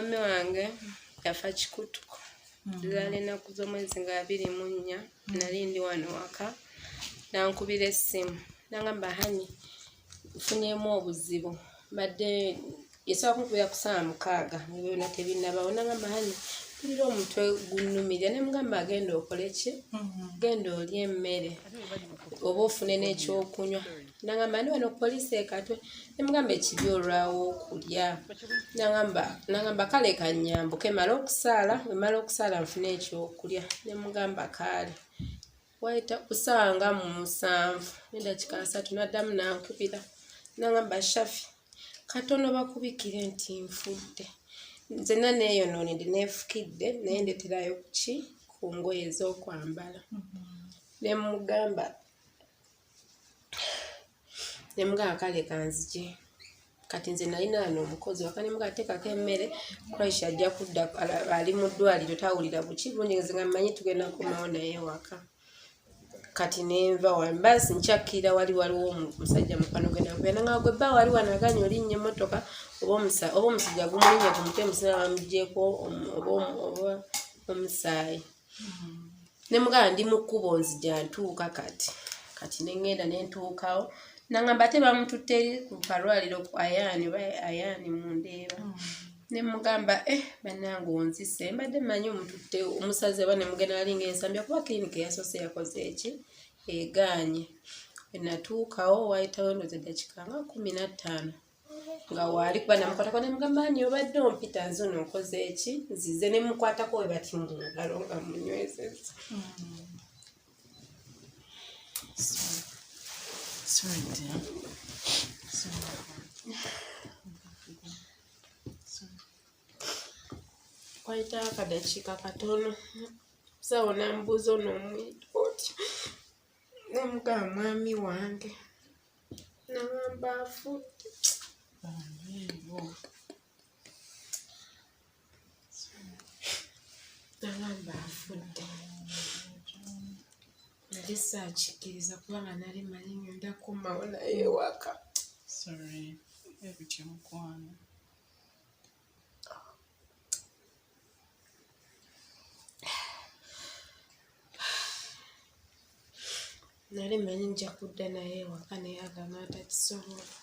Mwami wange yafa kikutuko. Zaali ennaku z'omwezi nga 24, nali ndi wano waka, nankubira essimu nangamba, "Honey, nfunyemu obuzibu." Mbadde yasobola kunkubira ku ssaawa 6 nga byonna tebinnabawo. Nangamba, "Honey, mpulira omutwe gunnumirira." Ne mugamba, "Agenda okole ki? Genda olye emmere oba ofune n'ekyokunywa." Nangamba, "Ndi wano ku poliisi e Katwe." Ne mugamba, "Ekibi olwawo okulya?" Nangamba, "Kale kannyambuke male okusaala, bwe mmala okusaala nfune ekyokulya." Ne mugamba, "Kaale." Wayita ku ssaawa nga 7:30, n'addamu n'ankubira nangamba, "Shafi, katono bakubikire nti nfudde. Nzenna neeyonoonedde, neefukidde, naye ndeeterayo ki ku ngoye ez'okwambala." Ne mugamba, "Kale kanzije." Kati nze nalina wano omukozi waka, ne mugamba, "Teekako emmere, Crash ajja kudda, ali mu ddwaliro tawulira buki bulungi." Nze nga mmanyi tugenda kukomawo naye waka. Kati nenva wano, baasi nkyakkirira, wali waliwo omusajja mukwano gwe, nankubira nangamba, "Gwe bba wali wano aganye olinnya emmotoka oba omusujja gumulinnya ku mutwe, omusana bamuggyeeko oba omusaayi." Ne mugamba, "Ndi mu kkubo, nzija ntuuka." Kati ne ŋŋenda ne ntuukawo. Nangamba, "Ate bamututte eri ku kalwaliro ku Ayaani oba Ayaani mu Ndeeba." Ne mugamba, "Eh, bannange, onzise, mbadde mmanyi omututte omusaze oba ne mugenda alinga Ensambya, kuba kiriniki eyasoose yakoze eki egaanye." Bwe natuukawo, waayitawo ndowooza eddakiika nga 15 nga waali, kuba namukwatako ne mugamba, "Ani obadde ompita? Nze ono, nkoze eki? Nzize." Ne mukwatako we bati mu ngalo nga munywezezza. Sorry, dear. Sorry. Sorry. Wayitawo akadakiika katono, musawo n'ambuuza, "Ono omuyita otya?" Ne mugamba, "Mwami wange." Nagamba, "Afudde." Bambi. Nagamba, "Afudde." Nali saakikkiriza kubanga nali manyi ngenda kukomawo naye ewaka. Sorry. Ebityo, mukwano. Nali manyi nja kudda naye ewaka, naye agamba takisobola.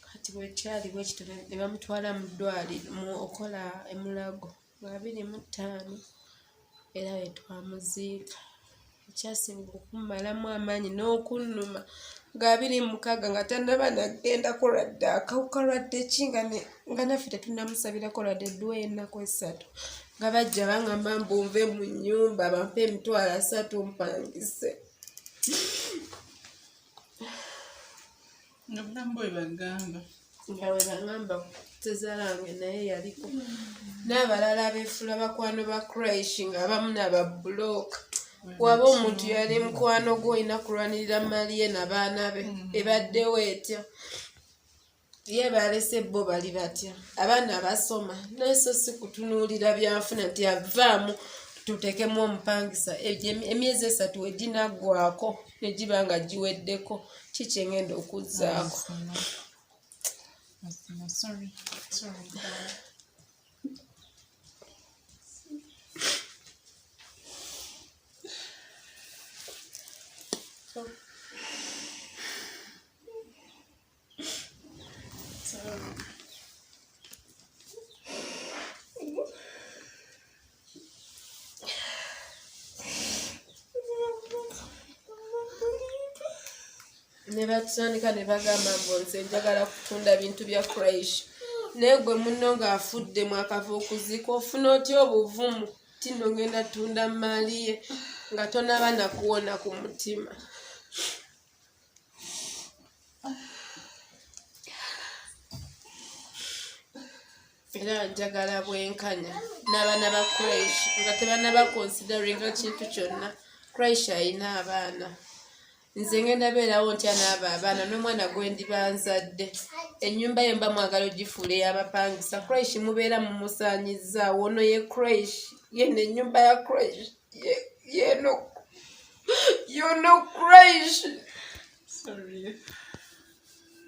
Kati bwekyali bwe kityo, ne bamutwala mu ddwaliro mu okola emulago nga 25, era we twamuziika. Ekyasinga okummalamu amaanyi n'okunnuma, nga 26 nga tannaba nagendako lwadde akawuka lwadde ki, nga naffe tetunnamusabirako lwadde edduwa ey'ennaku 3, nga bajja bangamba mbu nve mu nnyumba, bampe 300,000 mpangise. Nga bulamu bwe bagamba. Nga bwe bagamba. Tezaala wange naye yaliko n'abalala abeefuula bakwano ba Crash, ng'abamu nababulooka. Waba omuntu yali mukwano gwo, olina kulwanirira mali ye nabaana be. Ebaddewo etya? Ye balese bo bali batya? Abaana basoma? Naye so si kutunuulira byanfuna nti avaamu tutekemu omupangisa. Emyezi 3 weginaggwako negiba nga giweddeko, kikyengenda okuzzaako? Mazima, sorry. Sorry, darling. Sorry. Ne batutandika ne bagamba mbu nze njagala kutunda bintu bya Crash. Naye gwe munno ng'afudde, mwakava okuziika, ofuna otya obuvumu ti nno ngenda tunda maali ye nga tonaba nakuwona ku mutima? Era njagala bwenkanya n'abaana ba Crash nga tebanaba consideringa kintu kyonna. Crash ayina abaana, nze ngenda beerawo ntya n'abo abaana n'omwana gwe ndiba nzadde? Ennyumba ye mba mwagala ogifuula ey'abapangisa. Crash mubeera mumusaanyizaawo. Ono ye Crash yeno, ennyumba ya Crash yeno, yono Crash. Sorry.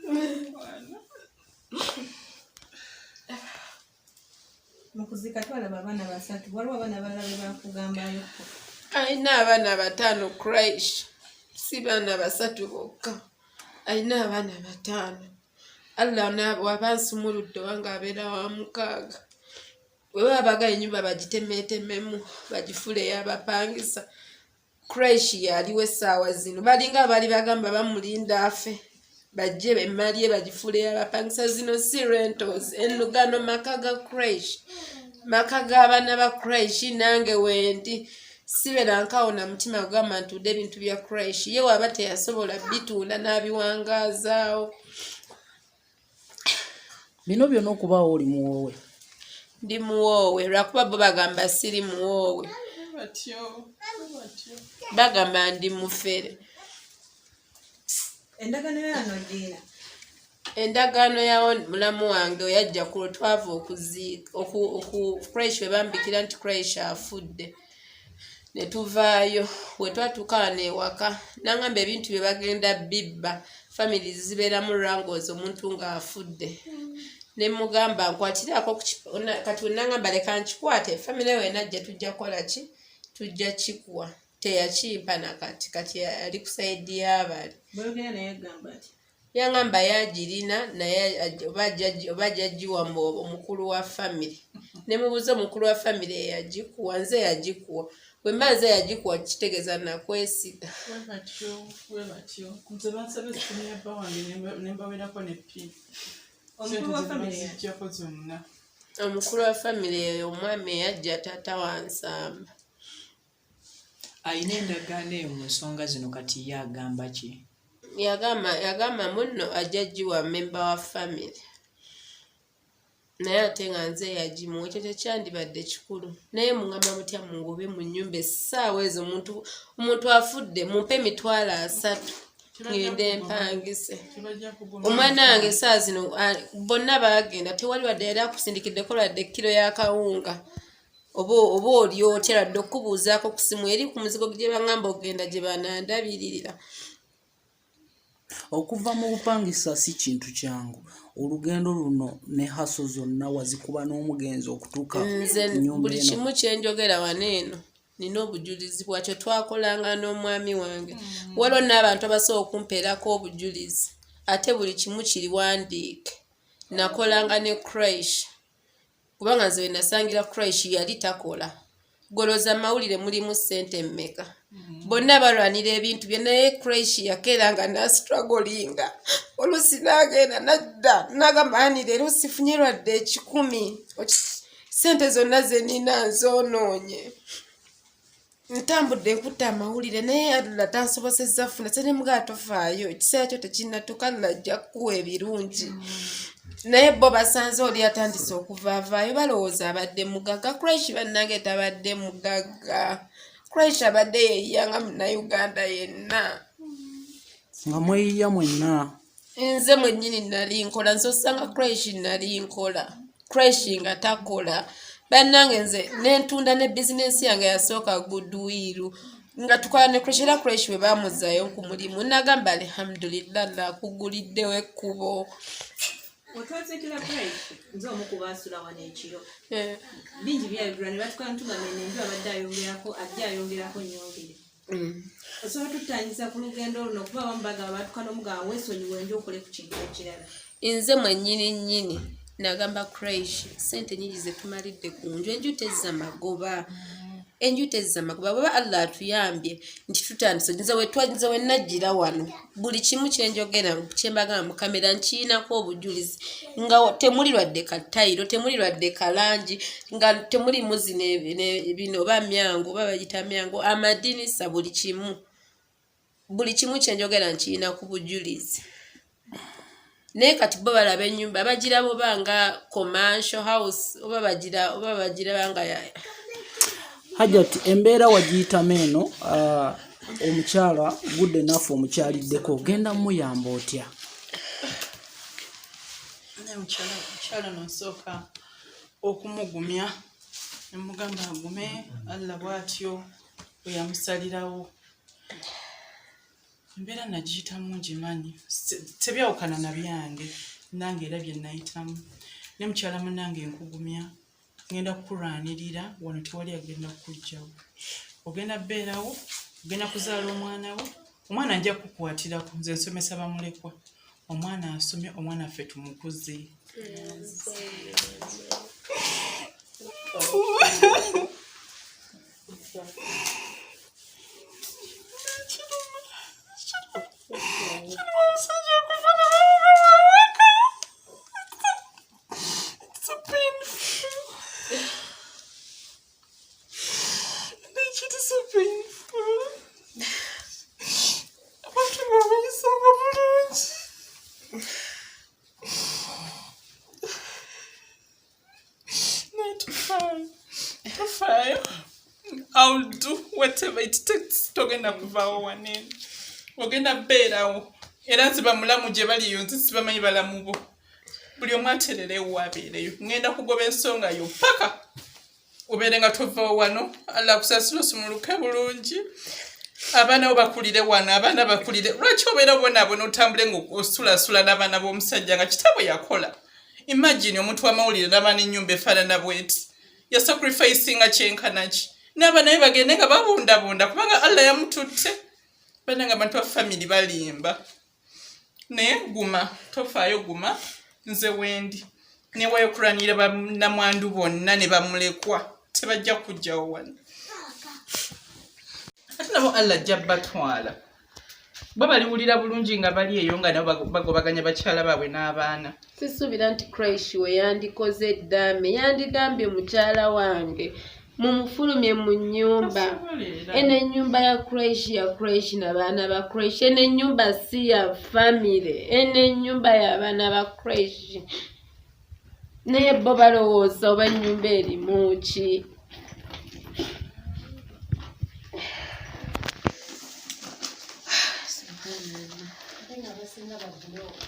Mukwano. Okuziika twalaba abaana basatu, waliwo abaana abalala be bakugambayoko? Alina abaana bataano Crash, si baana basatu bokka, alina abaana bataano. Allah waba nsumuludde oba abeera wa mukaaga. Bwe baba bagala ennyumba bagitemeetememu bagifule ey'abapangisa, Crash yaliwo essaawa zino. Balinga abaali bagamba bamulinda afe bajje emmali ye bagifuule ey'abapangisa. Zino si rentals, gano maka ga Crash, maka g'abaana ba Crash. Nange wendi sibeera nkawo na mutima gugamba ntudde ebintu bya Crash. Ye waba teyasobola bitunda n'abiwangaazaawo. Bino byonna okubaawo oli muwoowe? Ndi muwoowe lwakuba bo bagamba siri muwoowe, bagamba ndi mufere. Endagaano yano giina? Endagaano ya mulamu wange oyajja ku lwetwava okuziika Crash, we bambikira nti Crash afudde ne tuvaayo. We twatuuka wano ewaka nangamba ebintu bye bagenda bibba, families zibeeramu wrangles omuntu ng'afudde. Ne mugamba nkwatirako kati, wenangamba leka nkikwate, family wenajja tujja kukola ki, tujja kikuwa. Teyakimpa nakati, kati ali ku side y'abali. Bweyogera naye agamba ati? Yangamba yagirina naye oba ajja omukulu wa family. Ne mubuuza omukulu wa family eyagikuwa, nze yagikuwa? Bwe mba nze yagikuwa kitegeeza nakwesiga. Webatyo webatyo, nze bansaba essimu ya bba wange ne mbawerako ne PIN. Omukulu wa family ya Zijjako zonna. Omukulu wa family eyo omwami eyajja taata wansamba. Ayina endagaano eyo mu nsonga zino, kati ye agamba ki? Yagamba munno ajja giwa memba wa family, naye ate nga nze yagimuwa. Ekyo tekyandibadde kikulu, naye muŋŋamba mutya mungobe mu nnyumba essaawa ezo? Omuntu afudde, mumpe 30,000 ngende empangise. Omwana wange essaawa zino bonna baagenda, tewali wadde yali akusindikiddeko lwadde kiro y'akawunga oba oli otya, lwadde okubuuzaako ku simu eri ku muzigo gye baŋŋamba okugenda gye banandabiririra. Okuva mu bupangisa si kintu kyangu. Olugendo luno ne hassle zonna wazikuba n'omugenzi okutuuka Nze nnyumba buli eno? kimu kyenjogera wano eno nina obujulizi bwakyo. Twakolanga n'omwami wange, waliwo n'abantu abasobola okumpeerako obujulizi, ate buli kimu kiriwandiike. Nakolanga ne Crash, kubanga nze we nasangira Crash yali takola. Goloza mawulire mulimu ssente mmeka? Bonna balwanira ebintu bye, naye Crash yakeera nga nastrugglinga, oluusi n'agenda nadda nagamba, "Ani, leero sifunye lwadde 100, ssente zonna ze nina nzoonoonye, ntambudde nkutta amawulire, naye Allah tansobosezza funa." Senemugaa, "Tofaayo, ekiseera kyo tekinnatuuka, Allah ajja kukuwa ebirungi." Naye bo basanze oli atandise okuvaavaayo, balowooza abadde mugagga. Crash bannange tabadde mugagga. Crash abadde yeeyiyanga Munnayuganda yenna. Nga mweyiya mwenna? Nze mwennyini nali nkola, nze osanga Crash nali nkola, Crash nga takola. Bannange nze nentunda ne bizinensi yange yasooka Goodwill nga tukola ne Crash, era Crash bwe bamuzaayo ku mulimu nagamba, "Alhamdulillah, nakuguliddewo ekkubo." Otwaziikira Crash, nze omu ku baasula wano ekiro. Eh. Bingi byayogera ne batukaa ntugamba eno enju abadde ayongerako, ajja ayongerako nyongere. Osobola tutanyiza ku lugendo luno, kuba abamu bagamba batuka n'omugamba weesonyiwe enju okole ku kintu ekirala. Nze mwennyini nnyini nagamba Crash, sente nyingi zetumalidde ku nju, enju tezza magoba, enju tezza magoba. Bweba Allah atuyambye nti tutandise, nze we najjira wano, buli kimu kyenjogera kyembagamba mu kamera nkiinako obujulizi, nga temuli lwadde katayiro, temuli lwadde kalangi, nga temulimu zino bino oba myango oba bagita myango, amadinisa, buli kimu, buli kimu kyenjogera nkiina ku bujulizi. Naye kati bo balaba ennyumba bagiraba oba nga commercial house oba bagira oba bagiraba nga Hajat, embeera wagiyitamu eno, omukyala gudde naffe omukyaliddeko, genda muyamba otya? Naye mukyala nosooka okumugumya, nemugamba agume, Allah bw'atyo bwe yamusalirawo. Embeera nagiyitamu ngimanyi, tebyawukana na byange, nange era bye nayitamu. Ne mukyala munange nkugumya. Ngenda kukulwanirira wano, tewali agenda kukugjawo. Ogenda beerawo, ogenda kuzaala omwana wo. Omwana nja kukukwatirako, nze nsomesa bamulekwa. Omwana asomye, omwana ffe tumukuze. I'll do whatever it takes. Togenda kuvaawo wanene, ogenda beerawo, era nze bamulamu gye baliyo, nze sibamanyi balamu bo. Buli omu aterere waabeereyo. Ŋŋenda kugoba ensonga yo paka obeere nga tovaawo wano. Allah akusasira, osumuluke bulungi, abaana bo bakulire wano, abaana bakulire. Lwaki obeera obonaabona, otambule nga osulasula n'abaana b'omusajja nga kitabwe yakola? Imagine omuntu w'amawulire n'abaana, ennyumba efaanana bweti, yasacrificinga kyenkanaki, n'abaana be bagende nga babundabunda kubanga Allah yamututte. Bannange, abantu ba family balimba, naye guma, tofaayo, guma, nze wendi newayo okulwanirira bannamwandu bonna ne bamulekwa, tebajja kujjawo wano. Ate nabo Allah ajja batwala, bo baliwulira bulungi nga bali eyo nga nabo bagobaganya bakyala baabwe n'abaana. Sisuubira nti Crash we yandikoze eddaame, yandigambye mukyala wange mumufulumye mu nnyumba. Eno ennyumba ya Crash, ya Crash n'abaana ba Crash. Eno ennyumba si ya family, eno ennyumba y'abaana ba Crash. Naye bo balowooza oba ennyumba erimu ki? Subhanallah. Ate nga abasinga babuloka.